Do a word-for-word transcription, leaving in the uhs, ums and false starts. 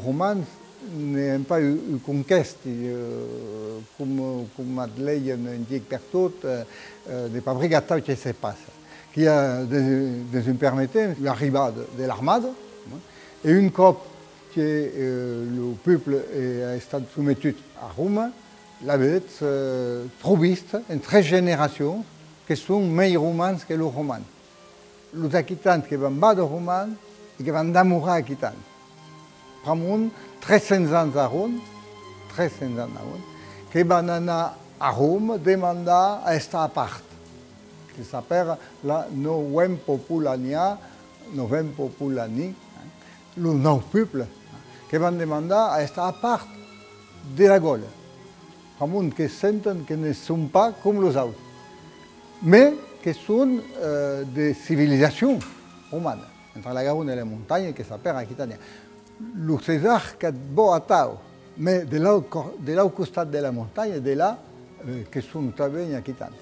Romans n'èn pas u, u conquèsti, eh, com, com at leian un dic pertot, eh, eh, de pas brigar atau que se passa. Qu'i a, dins, dins un permèr temps, l'arribada de l'armada, eh, e un còp que, eh, lo pòble, eh, a estat sometut a Roma, lavetz, eh, trobistes en tres generacions que son mei romans que los romans. Los aquitans que van vàder romans e que van damorar aquitans. Pr'amont, tres cents ans a Roma, tres cents ans a Roma, que van anar a Roma demandar a estar a part, que s'apèra la Novempopulania, Novempopulani, eh, los nòus pòbles, eh, que van demandar a estar a part de la Gòla. Pr'amont que senten que ne son pas com los auts, mès que son, eh, de civilizacion romana, entre la Garona e la montanha, que s'apèra Aquitània. Lo Cesar qu'at vòu atau, mès de l'aut co-, de l'aut costat de la montanha, de là, eh, que son tanben aquitans.